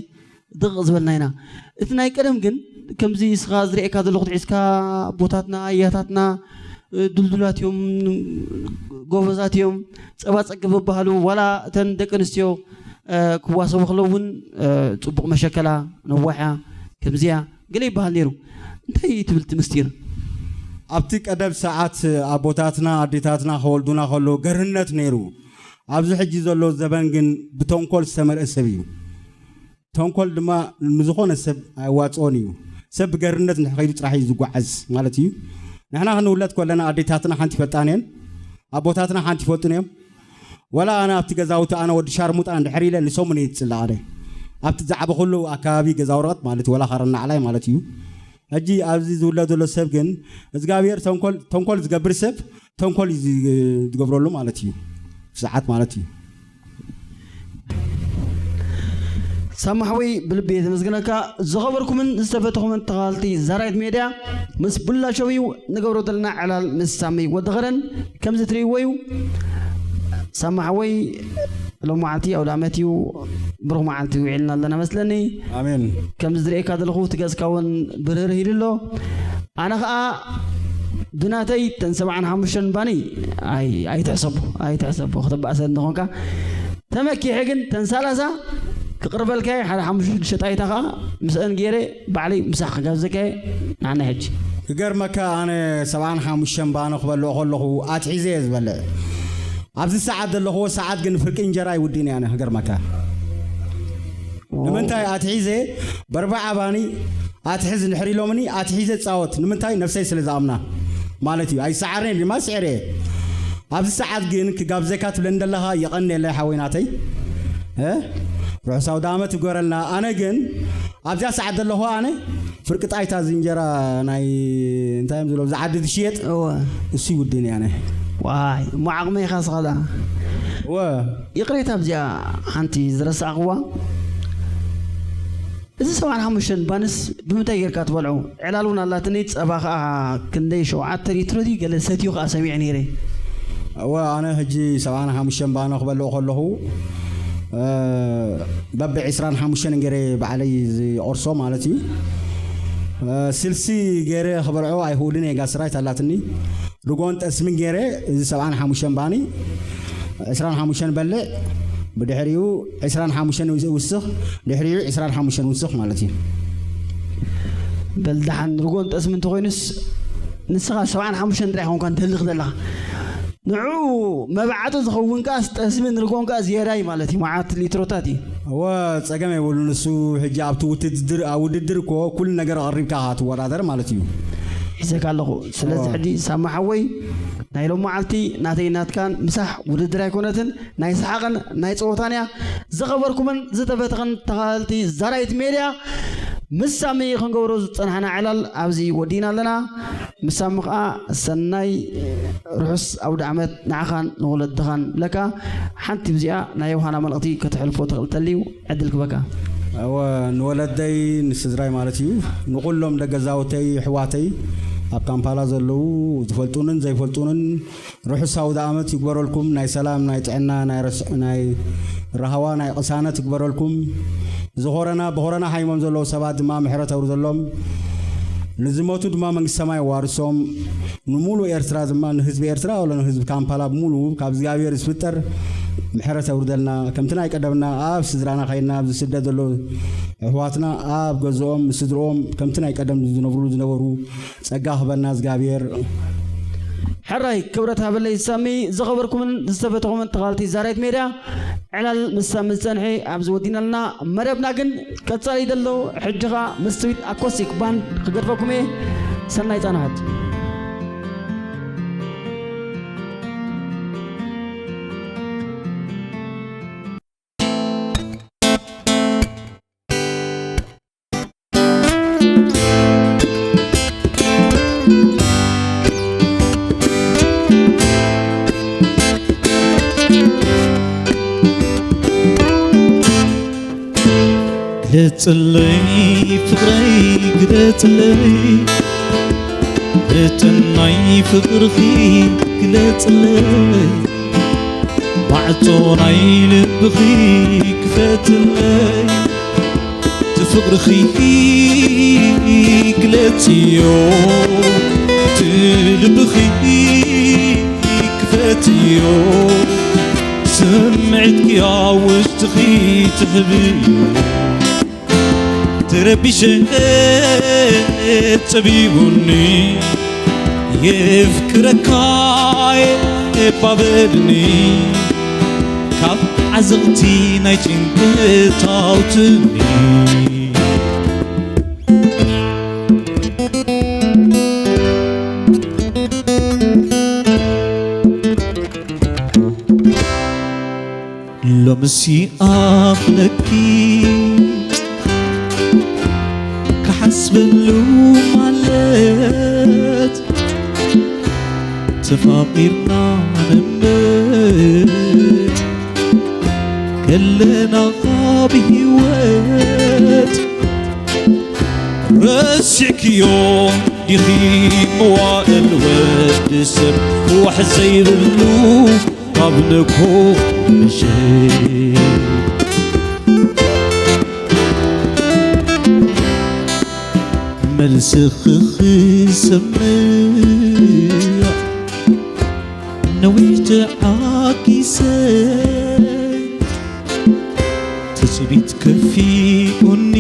ድቕቕ ዝበልና ኢና። እቲ ናይ ቀደም ግን ከምዚ እስኻ ዝርእየካ ዘለኹ ትሒዝካ ኣቦታትና ኣያታትና ድልዱላት እዮም፣ ጎበዛት እዮም፣ ፀባ ፀግብ ይበሃሉ። ዋላ እተን ደቂ ኣንስትዮ ክዋሰቡ ከለዉ እውን ፅቡቕ መሸከላ ነዋሕያ ከምዚያ ገለ ይበሃል ነይሩ። እንታይ ትብል እቲ ምስጢር? ኣብቲ ቀደም ሰዓት ኣቦታትና ኣዴታትና ከወልዱና ከለዉ ገርህነት ነይሩ። ኣብዚ ሕጂ ዘሎ ዘበን ግን ብተንኮል ዝተመልአ ሰብ እዩ። ተንኮል ድማ ንዝኾነ ሰብ ኣየዋፅኦን እዩ። ሰብ ብገርነት እንድሕር ከይዱ ጥራሕ እዩ ዝጓዓዝ ማለት እዩ። ንሕና ክንውለድ ከለና ኣዴታትና ሓንቲ ይፈልጣን እየን፣ ኣቦታትና ሓንቲ ይፈልጡን እዮም። ወላ ኣነ ኣብቲ ገዛውቲ ኣነ ወዲ ሻርሙጣ እንድሕር ኢለ ንሰሙን እየ ዝጽላእ ኣነ። ኣብቲ ዝዓበኹሉ ኣከባቢ ገዛ ወረቐት ማለት እዩ፣ ወላ ኸረና ዓላይ ማለት እዩ። ሕጂ ኣብዚ ዝውለድ ዘሎ ሰብ ግን እግዚኣብሔር ተንኮል፣ ተንኮል ዝገብር ሰብ ተንኮል እዩ ዝ-፣ ዝገብረሉ ማለት እዩ። ሰዓት ማለት እዩ። ሳማሕወይ ብልቢ እየ ዘመስግነካ። ዝኸበርኩምን ዝተፈተኹምን ተኻልቲ ዛራይት ሜድያ፣ ምስ ቡላሸው እዩ ንገብሮ ዘለና ዕላል ምስ ሳሚ ወዲ ኸረን። ከምዚ ትርእይዎ እዩ። ሳማሕወይ ሎም መዓልቲ ኣውደ ዓመት እዩ። ብሩኽ መዓልቲ ውዒልና ኣለና መስለኒ። ኣሜን። ከምዚ ዝርእየካ ዘለኹ እቲ ገጽካ እውን ብርህርህ ኢሉ ኣሎ። ኣነ ኸኣ ብናተይ ተን ሰብዓን ሓሙሽተን ባኒ ኣይ-፣ ኣይትሕሰቦ፣ ኣይትሕሰቦ። ክተባእሰ እንተኾንካ ተመኪሐ ግን ተን ሰላሳ ክቕርበልካ እየ። ሓደ ሓሙሽተ ሽዱሽተ ጣይታ ኸኣ ምስአን ገይረ ባዕለይ ምሳሕ ክጋብዘካ እየ። ንዓና ሕጂ። ክገርመካ ኣነ ሰብዓን ሓሙሽተን ባኒ ክበልዖ ከለኹ ኣትሒዘ እየ ዝበልዕ። ኣብዚ ሰዓት ዘለኽዎ ሰዓት ግን ፍርቂ እንጀራ ኣይውድእን እየ ኣነ ክገርመካ። ንምንታይ ኣትሒዘ በርባዓ ባኒ ኣትሕዝ እንድሕር ኢሎምኒ ኣትሒዘ ጻወት። ንምንታይ? ነፍሰይ ስለ ዝኣምና ማለት እዩ። ኣይሰዓርን ድማ ስዕረ እየ። ኣብዚ ሰዓት ግን ክጋብዘካ ትብለኒ ዘለኻ የቐንየለይ ሓወይ ናተይ። እ? ርሑስ ኣውደ ዓመት ይግበረልና። ኣነ ግን ኣብዚኣ ሰዓት ዘለኹ ኣነ ፍርቂ ጣይታ እዚ እንጀራ ናይ እንታይ እዮም ዝብሎ፣ ኣብዚ ዓዲ ዝሽየጥ እወ። እሱ ይውድን እየ ኣነ። ዋይ፣ እሞ ዓቕመይ ኢኻ ስኻ ደኣ። እወ። ይቕሬታ ኣብዚኣ ሓንቲ ዝረሳዕኽዋ። እዚ ሰብዓን ሓሙሽተን ባንስ ብምንታይ ጌርካ ትበልዖ? ዕላል እውን ኣላትኒ፣ ጸባ ኸኣ ክንደይ ሸውዓተ ሊትሮ ድዩ ገለ ሰትዩ ኸኣ ሰሚዐ ነይረ። እወ፣ ኣነ ሕጂ ሰብዓን ሓሙሽተን ባኖ ክበልዖ ከለኹ፣ እ፣ በብ ዕስራን ሓሙሽተን ገይረ ባዕለይ ዝቆርሶ ማለት እዩ። እ፣ ስልሲ ገይረ ክበልዖ ኣይኽእልን እየ፣ ጋስትራይት ኣላትኒ። ርጎን ጠስምን ገይረ፣ እዚ ሰብዓን ሓሙሽተን ባኒ፣ ዕስራን ሓሙሽተን በልዕ፣ ብድሕሪኡ ዕስራን ሓሙሽተን ውስ-፣ ውስኽ፣ ድሕሪኡ ዕስራን ሓሙሽተን ውስኽ ማለት እዩ። በል ደሓን ርጎን ጠስምን እንተኾይኑስ፣ ንስኻ ሰብዓን ሓሙሽተን ጥራይ ኾንካ እንትህልኽ ዘለኻ። ንዕኡ መብዓጡ ዝኸውን ከኣስ ጠስምን ርጎን ከኣ ዝየዳ እዩ ማለት እዩ፣ መዓት ሊትሮታት እዩ። እወ፣ ጸገም የብሉን። ንሱ ሕጂ ኣብቲ ውትድድር፣ ኣብ ውድድር እኮ ኩሉ ነገር ኣቕሪብካ ኢኻ ትወዳደር ማለት እዩ። ሒዘካ ኣለኹ። ስለዚ እወ። ሕጂ ሳማ ሓወይ፣ ናይ ሎም መዓልቲ ናተይ ናትካን ምሳሕ ውድድር ኣይኮነትን፣ ናይ ሰሓቕን ናይ ጸወታን እያ። ዝኸበርኩምን ዝተፈተኽን ተኻተልቲ ዛራይት ሜድያ፣ ምስ ሳሚ ክንገብሮ ዝጸናሕና ዕላል ኣብዚ ወዲእና ኣለና። ምስ ሳሚ ኸኣ ሰናይ ርሑስ ኣውደ ዓመት ንዓኻን ንወለድኻን ብለካ። ሓንቲ ብዚኣ ናይ ዮሃና መልእኽቲ ከተሕልፎ ትኽእል ተልዩ ዕድል ክበካ። እወ፣ ንወለደይ ንስድራይ ማለት እዩ፣ ንኹሎም ደገዛውተይ ኣሕዋተይ ኣብ ካምፓላ ዘለዉ ዝፈልጡንን ዘይፈልጡንን ርሑስ ኣውደ ዓመት ይግበረልኩም። ናይ ሰላም፣ ናይ ጥዕና፣ ናይ ረስ-፣ ናይ ራህዋ፣ ናይ ቅሳነት ይግበረልኩም። ዝኾረና፣ ብኾረና ሓይሞም ዘለዉ ሰባት ድማ ምሕረት ኣውርደሎም። ንዝሞቱ ድማ መንግስቲ ሰማይ የዋርሶም። ንሙሉ ኤርትራ ድማ፣ ንህዝቢ ኤርትራ ወላ ንህዝቢ ካምፓላ ብምሉኡ ካብ እግዚኣብሔር ዝፍጠር ምሕረት ኣውርደልና። ከምቲ ናይ ቀደምና ኣብ ስድራና ከይድና ኣብዚ ስደት ዘለዉ ኣሕዋትና ኣብ ገዝኦም ምስ ስድርኦም ከምቲ ናይ ቀደም ዝነብሩ ዝነበሩ ጸጋ ክበና እግዚኣብሔር። ሕራይ ክብረት ሃበለይ ሳሚ። ዝኸበርኩምን ዝተፈተኹምን ተኻልቲ ዛራይት ሜድያ፣ ዕላል ምስ ሳሚ ዝጸንሐ ኣብዚ ወዲናልና። መደብና ግን ቀጻሊ ደሎ። ሕጂ ኸኣ ምስ ስዊት ኣኮስቲክ ባንድ ክገድፈኩም እየ። ሰናይ ጻንሖት። ግለጽለይ ፍቕረይ ግለጽለይ፣ መጠን ናይ ፍቕርኺ ግለጽለይ፣ ማዕጾ ናይ ልብኺ ክፈትለይ፣ እቲ ፍቕርኺ ግለጽዮ፣ እቲ ልብኺ ክፈትዮ፣ ስምዒትኪ ኣብ ውሽጥኺ ትሕብዮ። ተረቢሸ ጸቢቡኒ የፍቅረካ የባበልኒ ካብ ዓዘቕቲ ናይ ጭንቀት ኣውጽኒ። ምስ ይኣኽለኪ ክሓስበሉ ማለት ተፋቒርና ነምት ከለና ካብ ህይወት ረሲዕክዮ ዲኺ መዋእል ወዲ ሰብ ዋሕ ዘይብሉ ካብ ንግሆ ምሸት መልስኺ ክሰምዕ ነዊሕ ተዓጊሰ ትጽቢት ከፊኡኒ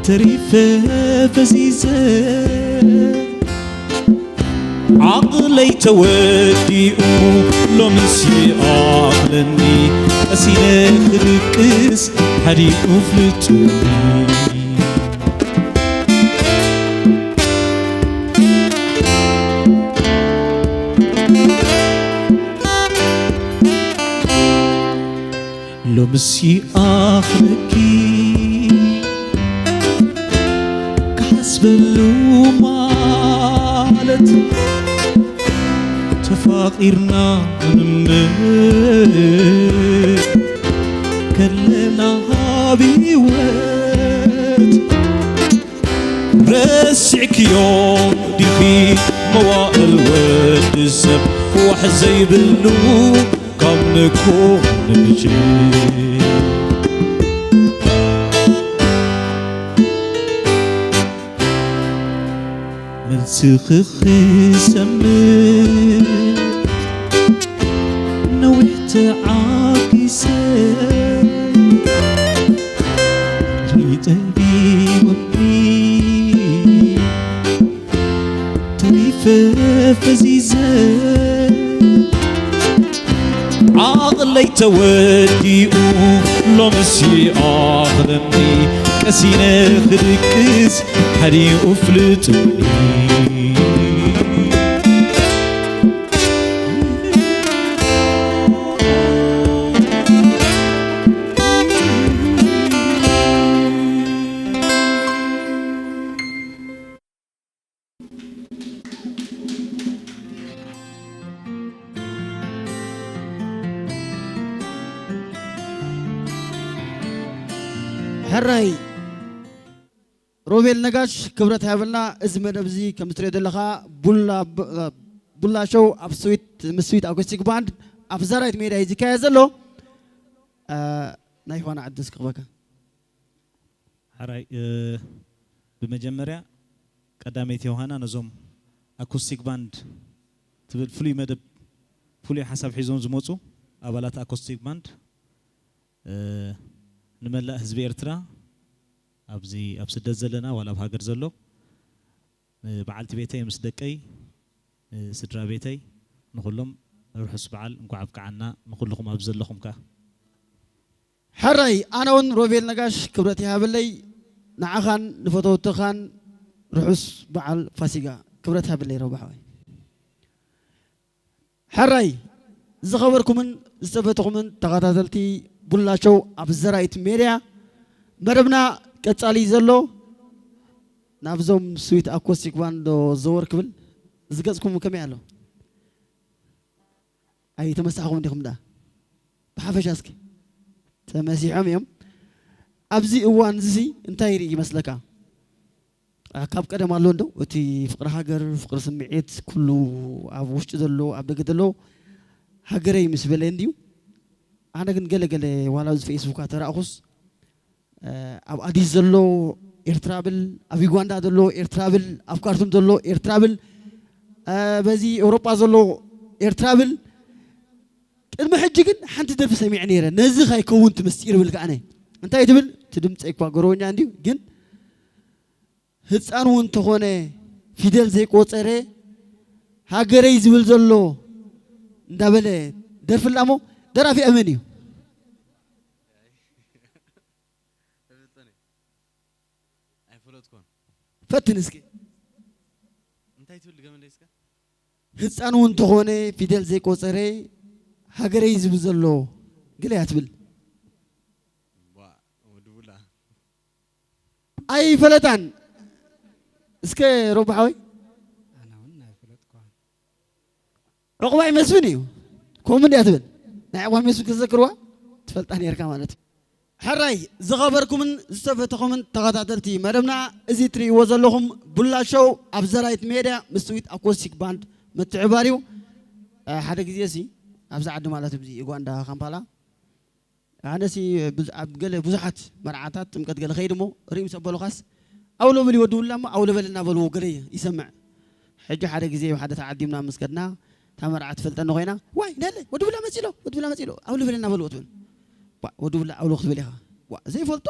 ተሪፈ ፈዚዘ ዓቕለይ ተወዲኡ ሎምስ ይኣኽለኒ ቀሲነ ክድቅስ ሓዲኡ ፍልጡኒ ሎምስ ይኣኽለኪ ክሓስበሉ ማለት ተፋቒርና ንምት ከለና ኣብ ህይወት ረሲዕክዮ ዲኺ መዋእል ወዲ ሰብ ዋሕ ዘይብሉ ካብ ንግሆ ንምሸት መልስኺ ክሰምዕ ነዊሕ ተዓጊሰ ሪጠቢወኒ ተሪፈ ፈዚዘ ዓቕለይ ተወዲኡ ሎምስ ይኣኽለኒ ቀሲነ ክድቅስ ሓዲኡ ፍልጥኒ ሕራይ ሮቤል ነጋሽ ክብረት ሃበልና። እዚ መደብ እዚ ከም እትሪኦ ዘለኻ ቡላ ብ- ቡላ ሾው ኣብ ስዊት ምስ ስዊት ኣኮስቲክ ባንድ ኣብ ዘራይት ሜዳ እዩ ዝካየድ ዘሎ። እ፣ ናይ ዮሃና ዕድል ክቕበካ። ሕራይ እ፣ ብመጀመርያ ቀዳመይቲ ዮሃና ነዞም ኣኮስቲክ ባንድ ትብል ፍሉይ መደብ ፍሉይ ሓሳብ ሒዞም ዝመፁ ኣባላት ኣኮስቲክ ባንድ እ፣ ንመላእ ህዝቢ ኤርትራ ኣብዚ ኣብ ስደት ዘለና ዋላ ኣብ ሃገር ዘሎ ንበዓልቲ ቤተይ ምስ ደቀይ ንስድራ ቤተይ ንኹሎም ርሑስ በዓል እንኳዕ ኣብቅዓና ንኹልኹም ኣብ ዘለኹም ከኣ ሕራይ ኣነ እውን ሮቤል ነጋሽ ክብረት ይሃበለይ ንዓኻን ንፈተውትኻን ርሑስ በዓል ፋሲጋ ክብረት ሃበለይ ረባሓወይ ሕራይ ዝኸበርኩምን ዝተፈትኹምን ተኸታተልቲ ቡላ ሾው ኣብ ዘራይት ሜድያ መደብና ቀጻሊ እዩ ዘሎ ናብዞም ስዊት ኣኮስቲክ ባንድ ዶ ዘወር ክብል ዝገጽኩም ከመይ ኣሎ ኣይተመሳሕኹም ዲኹም ደኣ ብሓፈሻ እስኪ ተመሲሖም እዮም ኣብዚ እዋን እዚ እንታይ ይርኢ ይመስለካ ካብ ቀደም ኣሎ እንዶ እቲ ፍቅሪ ሃገር ፍቅሪ ስምዒት ኩሉ ኣብ ውሽጢ ዘሎ ኣብ ደገ ዘሎ ሃገረይ ምስ በለ እንድዩ ኣነ ግን ገለ ገለ ዋላ ኣብዚ ፌስቡካ ተራእኹስ ኣብ ኣዲስ ዘሎ ኤርትራ ብል ኣብ ዩጋንዳ ዘሎ ኤርትራ ብል ኣብ ካርቱም ዘሎ ኤርትራ ብል በዚ ኤውሮጳ ዘሎ ኤርትራ ብል ቅድሚ ሕጂ ግን ሓንቲ ደርፊ ሰሚዐ ነይረ ነዚ ካይከውን ትምስጢር ብል ከዓነ እንታይ ትብል ትድምፀ እኳ ገረወኛ እንድዩ ግን ህፃን እውን ተኾነ ፊደል ዘይቆፀረ ሃገረይ ዝብል ዘሎ እንዳበለ ደርፍላ እሞ ደራፊ ኣመን እዩ ኣይፈለጥኩን ፈትን እስኪ እንታይ ትብል ድገመለይ እስከ ህፃን እውን ተኾነ ፊደል ዘይቆፀረ ሃገረይ ዝብል ዘሎ ገለ እያ ትብል። ኣይፈለጣን። እስከ ሮባ ሓወይ፣ ዑቕባይ መስፍን እዩ። ከምኡ እንድያ ትብል። ናይ ዑቕባይ መስፍን ክትዘክርዋ ትፈልጣ ነርካ ማለት እዩ። ሕራይ ዝኸበርኩምን ዝተፈተኹምን ተኸታተልቲ መደብና፣ እዚ ትርእይዎ ዘለኹም ቡላ ሾው ኣብ ዘራይት ሜድያ ምስ ስዊት ኣኮስቲክ ባንድ ምትሕብባር እዩ። እ፣ ሓደ ግዜ ሲ ኣብዚ ዓዲ ማለት ኣብዚ ዩጋንዳ ካምፓላ ኣነሲ ብዙ-፣ ኣብ ገለ ብዙሓት መርዓታት ጥምቀት ገለ ከይድ እሞ ርኢ ምስ ኣበሉኻስ ኣውሎ በሊ ወዲ ውላ እሞ ኣውሎ በል እናበልዎ ገለ ይሰምዕ። ሕጂ ሓደ ግዜ ሓደ ተዓዲምና ምስ ከድና እታ መርዓ ትፈልጠኒ ኮይና፣ "ዋይ ነለ ወዲ ውላ መጺሎ፣ ወዲ ውላ መጺሎ፣ ኣውሎ በል እናበልዎ" ትብል። ዋ፣ ወዲ ውላ ኣውሎ ክትብል ኢኻ። ዋ፣ ዘይፈልጦ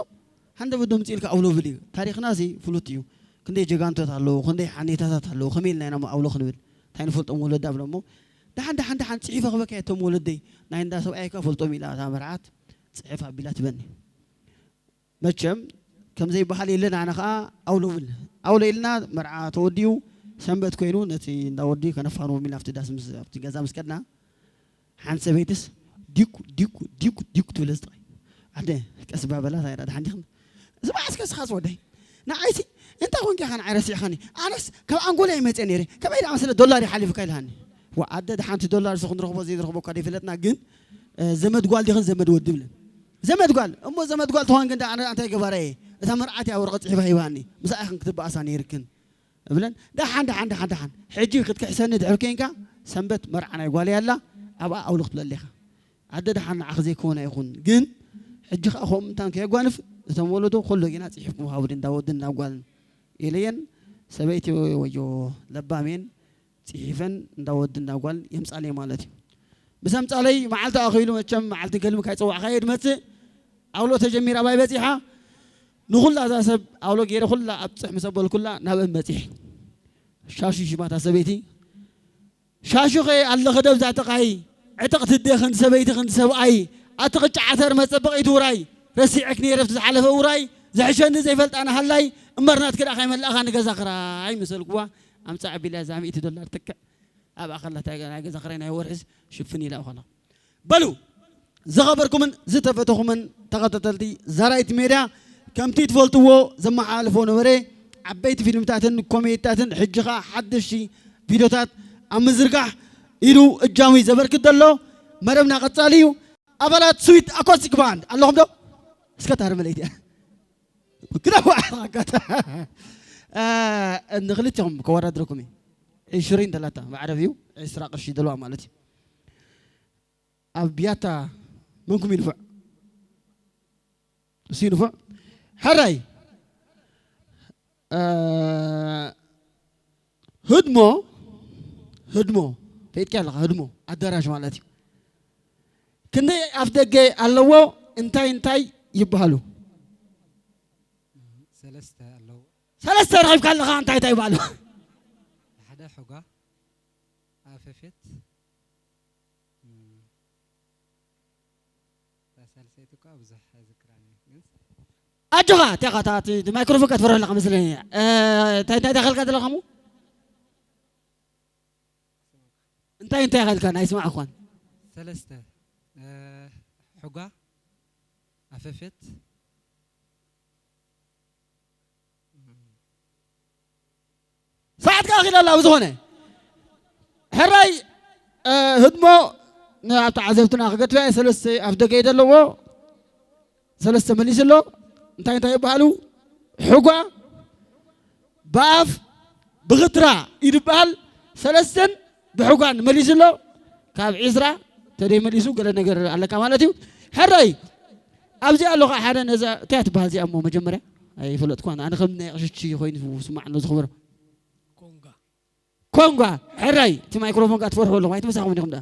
ሃንደ በዶ ምጽእ ኢልካ ኣውሎ ብል እዩ። ታሪኽና ሲ ፍሉጥ እዩ። ክንደይ ጀጋንቶት ኣለዉ፣ ክንደይ ሓኔታታት ኣለዉ፣ ከመይ ኢልና ኢና እሞ ኣውሎ ክንብል? እንታይ ንፈልጦም ወለዳ ብሎ እሞ፣ ደሓን፣ ደሓን፣ ደሓን ጽሒፈ ክበካ እቶም ወለደይ፣ ናይ እንዳ ሰብኣይ እኳ ፈልጦም ኢላ እታ መርዓት ጽሕፍ ኣቢላ ትበኒ። መቸም ከም ዘይበሃል የለን፣ ኣነ ኸኣ ኣውሎ ብል። ኣውሎ ኢልና መርዓ ተወዲኡ ሰንበት ኮይኑ ነቲ እንዳ ወዲ ከነፋንዎም ኢልና ኣብቲ ዳስ ምስ፣ ኣብቲ ገዛ ምስ ከድና፣ ሓንቲ ሰበይትስ ዲኩ፣ ዲኩ፣ ዲኩ፣ ዲኩ ትብል እዚ ጥራይ። ኣደ ቀስ ባበላ፣ እንታይ ደኣ ደሓን ዲኽን? እዚ መዓስ ከ እስኻስ ወደይ? ንዓይሲ እንታይ ኮንካ ኢኻ ንዓይ ረሲዕኻኒ? ኣነስ ካብ ኣንጎላ ይመጽእ ነይረ። ከመይ ደኣ መሰለ ዶላር ይሓሊፉካ ኢልሃኒ። ዋ ኣደ ደሓንቲ ዶላር እሱ ክንረኽቦ ዘይንረኽቦ እኳ ዘይፈለጥና ግን፣ እ፣ ዘመድ ጓል ዲኽን ዘመድ ወዲ ብለን። ዘመድ ጓል፣ እሞ ዘመድ ጓል ተኾን ግን ደኣ ኣነ እንታይ ገባረ እየ? እታ መርዓት እያ ወረቐት ጽሒፋ ሂባኒ። ምሳኣ ኢኽን ክትበኣሳ ነይርክን። እብለን፣ "ደሓን፣ ደሓን፣ ደሓን፣ ደሓን። ሕጂ ክትክሕሰኒ ድሕር ኬንካ፣ ሰንበት መርዓ ናይ ጓለይ ኣላ፣ ኣብኣ ኣውልኽ ትብለለኻ። ኣደ ደሓን ንዓኺ ዘይከውን ኣይኹን። ግን ሕጂ ኸኣ ከምኡ ምእንታን ከየጓንፍ፣ እቶም ወለዶ ኮሎ ጌና ጽሒፍኩም ሃቡኒ፣ እንዳ ወድን እንዳ ጓልን" ኢለየን። ሰበይቲ ወዮ ለባሜን ጽሒፈን እንዳ ወድን እንዳ ጓልን የምጻለይ ማለት እዩ። ምስ ኣምጻለይ መዓልቲ ኣኺሉ መቸም መዓልቲ ገልሚ ካይጸዋዕካዮ ድመጽእ ኣውሎ ተጀሚራ ኣባይ በጺሓ። ንኹላ እዛ ሰብ ኣውሎ ገይረ ኩላ ኣብጽሕ ምስ ኣበልኩላ ናብአን በጺሐ። ሻሹ ሽማታ ሰበይቲ። ሻሹኸ ኣለኸ ደብዛ ተቓይ ዕጥቕቲ ደኽን ሰበይትኽን ሰብኣይ ኣቲ ቕጫ ዓተር መጸበቒት ውራይ ረሲዐክ ነይረ ኣብቲ ዝሓለፈ ውራይ ዘሕሸኒ ዘይፈልጣ ናሃላይ እምበር ናትኪ ደኣ ካይመላእኻ ንገዛ ክራይ ምሰልኩዋ ኣምጻ ኣቢላ እዛ ሚእቲ ዶላር ትክዕ ኣብኣ ከላ እታ ናይ ገዛ ክራይ ናይ ወርሒስ ሽፍን ኢላ ከላ በሉ ዝኸበርኩምን ዝተፈተኹምን ተኸታተልቲ ዛራይት ሜድያ፣ ከምቲ ትፈልጥዎ ዘመሓላልፎ ነበረ ዓበይቲ ፊልምታትን ኮሜዲታትን፣ ሕጂ ኸኣ ሓደሽቲ ቪድዮታት ኣብ ምዝርጋሕ ኢዱ እጃሙ እዩ ዘበርክት ዘሎ። መደብና ቀጻሊ እዩ። ኣባላት ስዊት ኣኮስቲክ ባንድ ኣለኹም ዶ? እስከ ታርመለይት እያ። ግዳ ዋዕላ ኣጋጣ። እ፣ ንኽልቲኦም ከወዳድረኩም እዩ። ዕሽሪን ተላታ ማዕረብ እዩ። ዕስራ ቅርሺ ደልዋ ማለት እዩ። ኣብ ቢያታ መንኩም ይንፉዕ? እሱ ይንፉዕ? ሕራይ። እ፣ ህድሞ፣ ህድሞ፣ ፈይጥካ ኣለኻ፣ ህድሞ፣ ኣዳራሽ ማለት እዩ። ክንደይ ኣፍ ደገ ኣለዎ? እንታይ እንታይ ይበሃሉ? ሰለስተ ኣለዎ። ሰለስተ ረኺብካ ኣለኻ፣ እንታይ እንታይ ይበሃሉ? ሓደ ሑጋ፣ ኣፈፌት፣ እም፣ እታ ሳልሰይቲ እኳ ብዙሕ ኣይዝክራን እየ፣ ግን ኣጆኻ፣ እንታይ ኢኻ፣ እታ፣ እቲ፣ እቲ ማይክሮፎን እካ ትፈርሕ ኣለኻ መስለኒ። እ፣ እንታይ፣ እንታይ ተኸልካ ዘለኻ እሞ? እንታይ፣ እንታይ ኸልካ? ናይ ስማዕ እኳን። ሰለስተ፣ እ፣ ሑጋ፣ ኣፈፌት፣ ሰዓት ከኣ ኺድ ኣላ። ብዝኾነ፣ ሕራይ፣ እ፣ ህድሞ ንኣብ ተዓዘብትና ክገድፋ እየ። ሰለስተ ኣፍ ደገ እዩ ዘለዎ። ሰለስተ መሊሱ ኣሎ። እንታይ እንታይ ይበሃሉ? ሕጓ፣ ብኣፍ፣ ብኽትራ እዩ ዝበሃል። ሰለስተን ብሕጓን መሊሱ ኣሎ። ካብ ዒስራ ተደይ መሊሱ ገለ ነገር ኣለካ ማለት እዩ። ሕራይ፣ ኣብዚ ኣሎ ኸዓ ሓደ ነዛ፣ እንታይ እያ ትበሃል እዚኣ እሞ መጀመርያ? ኣይፈለጥኳን። ኣነ ከም ናይ ዕሽሽ ኮይኑ ስማዕ ኣሎ ዝኽበሮ። ኮንጋ። ኮንጋ። ሕራይ፣ እቲ ማይክሮፎን ከኣ ትፈርሑ ኣለኹም። ኣይትመሳኹም ኢኹም ደኣ።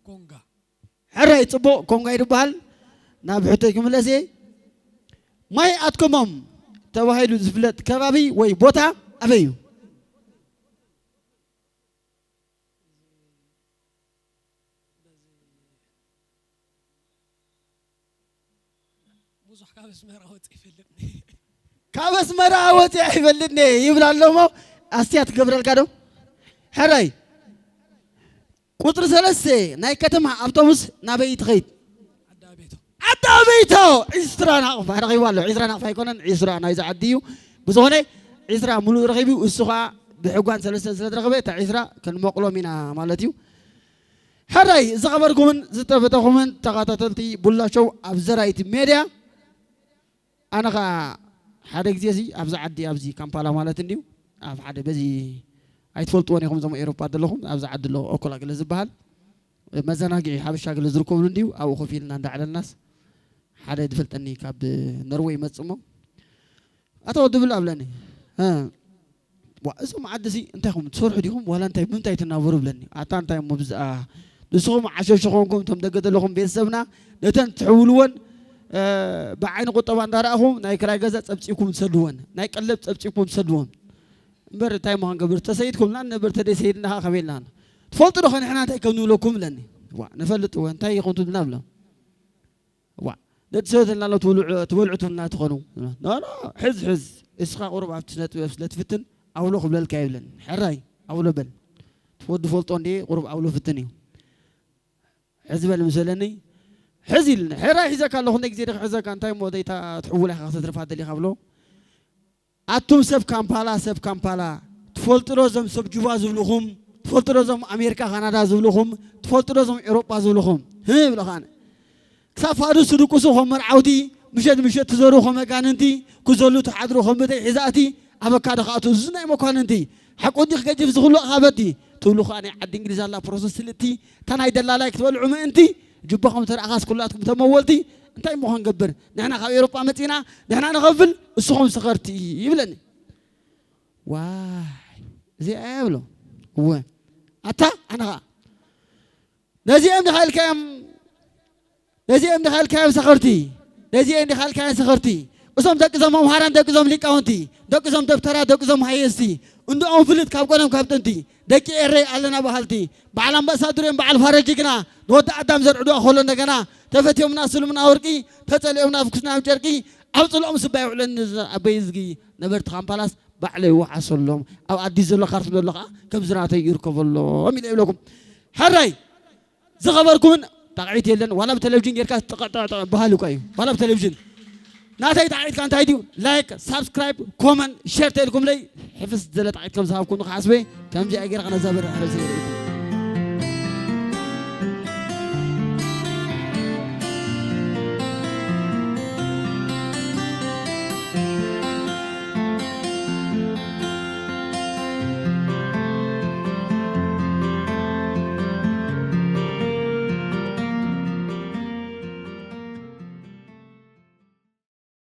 ኮንጋ። ሕራይ፣ ጽቡቕ። ኮንጋ እዩ ዝበሃል። ናብ ሕቶይ ክምለስ እየ። ማይ ኣትኮሞም ተባሂሉ ዝፍለጥ ከባቢ ወይ ቦታ ኣበይ እዩ? ብዙሕ ካብ ኣስመራ ወፂ ይፈልጥኒ። ካብ ኣስመራ ወፂ ኣይፈልጥኒ ይብል ኣሎ እሞ፣ ኣስትያ ትገብረልካ ዶ? ሕራይ። ቁፅሪ ሰለስተ ናይ ከተማ ኣውቶቡስ ናበይ ትኸይድ? ዓዲ ኣበይቶ። ዒስራ ናቕፋ ረኺቡ ኣሎ። ዒስራ ናቕፋ ኣይኮነን፣ ዒስራ ናይዚ ዓዲ እዩ። ብዝኾነ ዒስራ ሙሉእ ረኺቡ፣ እሱ ኸዓ ብሕጓን ሰለስተን ስለ ዝረኸበ እታ ዒስራ ክንመቕሎም ኢና ማለት እዩ። ሕራይ ዝኸበርኩምን ዝተፈተኹምን ተኸታተልቲ ቡላ ሾው ኣብ ዘራይቲ ሜድያ፣ ኣነ ኸዓ ሓደ ግዜ እዚ ኣብዚ ዓዲ ኣብዚ ካምፓላ ማለት እንድዩ ኣብ ሓደ በዚ ኣይትፈልጥዎን ኢኹም እዞም ኤሮፓ ዘለኹም ኣብዚ ዓዲ ኣሎ ኦኮላ ገለ ዝበሃል መዘናግዒ ሓበሻ ገለ ዝርከብሉ እንድዩ ኣብኡ ኮፍ ኢልና እንዳዕለልናስ ሓደ ዝፈልጠኒ ካብ ኖርወይ ይመጽእ እሞ ኣቶ ወዲ ብላ ኣብለኒ እ ዋ እዞም ዓዲ እዚ እንታይ ኹም ትሰርሑ ዲኹም ዋላ እንታይ ብምንታይ ትናበሩ ብለኒ ኣታ እንታይ እሞ ብዝኣ ንስኹም ዓሸሽ ኾንኩም እቶም ደገ ዘለኹም ቤተሰብና ነተን ትሕውልወን እ፣ ብዓይኒ ቁጠባ እንዳረኣኹም ናይ ክራይ ገዛ ጸብጺብኩም ትሰድወን ናይ ቀለብ ጸብጺብኩም ትሰድወን እምበር እንታይ ምዃን ገብር ተሰይድኩምና ነበር ተደይ ሰይድና ኸዓ ከመይ ኢልና ትፈልጡ ዶ ኸንሕና እንታይ ከም ንብለኩም ብለኒ ዋ ንፈልጥ እወ እንታይ ኢኹም ትብልና ብሎም ዋ ነቲ ሰበተልና ኣሎ ትበልዑ ትብልና ትኾኑ ኖ ኖ ሕዝ ሕዝ እስኻ ቁሩብ ኣብቲ ስነ ጥበብ ስለ ትፍትን ኣውሎ ክብለልካ ይብለን ሕራይ ኣውሎ በል ትወዲ ፈልጦ እንዴ ቁሩብ ኣውሎ ፍትን እዩ ሕዚ በል ምሰለኒ ሕዚ ኢልኒ ሕራይ ሒዘካ ኣለኹ እንደ ግዜ ድክ ሕዘካ እንታይ እሞ ዘይታ ትሕውላ ኢኻ ከተትርፋ ደሊኻ ብሎ ኣቱም ሰብ ካምፓላ ሰብ ካምፓላ ትፈልጡ ዶ እዞም ሰብ ጁባ ዝብልኹም ትፈልጡ ዶ እዞም ኣሜሪካ ካናዳ ዝብልኹም ትፈልጡ ዶ እዞም ኤውሮጳ ዝብልኹም ህ ብለኻነ ክሳብ ፋዱስ ትድቅሱ ከም መርዓውቲ ምሸት ምሸት ትዘሩ ከም ኣጋንንቲ ክዘሉ ትሓድሩ ከም ብተይ ሒዛእቲ ኣበካ ደኻእቱ እዚ ናይ መኳንንቲ ሓቁ እንዲ ክገጅፍ ዝኽሉ ኣኻበቲ ትብሉ ከዓ ናይ ዓዲ እንግሊዝ ኣላ ፕሮሰስ ስልቲ እታ ናይ ደላላይ ክትበልዑ ምእንቲ ጅባኹም ተረኣኻስ ኩላትኩም ተመወልቲ እንታይ ምዃን ገብር ንሕና ካብ ኤሮጳ መፂና ንሕና ንኸፍል እስኹም ሰኸርቲ ይብለኒ ዋይ እዚኣ እያ ብሎ እወ ኣታ ኣነ ኸዓ ነዚኦም ድኻ ኢልካዮም ነዚኦም ድኻ ኢልካዮም ሰኸርቲ ነዚኦም ድኻ ኢልካዮም ሰኸርቲ እዞም ደቂ ዞም መምሃራን ደቂ ዞም ሊቃውንቲ ደቂ ዞም ደብተራ ደቂ ዞም ሃየስቲ እንድኦም ፍልጥ ካብ ቀደም ካብ ጥንቲ ደቂ ኤረይ ኣለና በሃልቲ በዓል ኣምባሳድር እዮም በዓል ፋረ ጅግና ንወዲ ኣዳም ዘርዕዱ ኣኸሎ እንደገና ተፈትዮምና ስልምና ወርቂ ተጸሊኦም ናፍኩስና ኣብ ጨርቂ ኣብ ጽልኦም ስባ ይውዕለኒ ኣበይ ዝጊ ነበርቲ ካምፓላስ ባዕለይ ይወሓሰሎም ኣብ ኣዲስ ዘሎ ካርቱን ዘሎ ከዓ ከም ዝራተይ ይርከበሎም ኢለ ይብለኩም ሕራይ ዝኸበርኩምን ጣቕዒት የለን ዋላ ብቴሌቪዥን ጌርካ ጠቐጠቐጠቐ በሃል እኳ እዩ ዋላ ብቴሌቪዥን ናተይ ጣቕዒትካ እንታይ ድዩ ላይክ ሳብስክራይብ ኮመንት ሸር ተልኩምለይ ሕፍስ ዘለ ጣቕዒት ከም ዝሃብኩ ንክሓስበ ከምዚኣ ጌርካ ነዛ በረ ሕረስ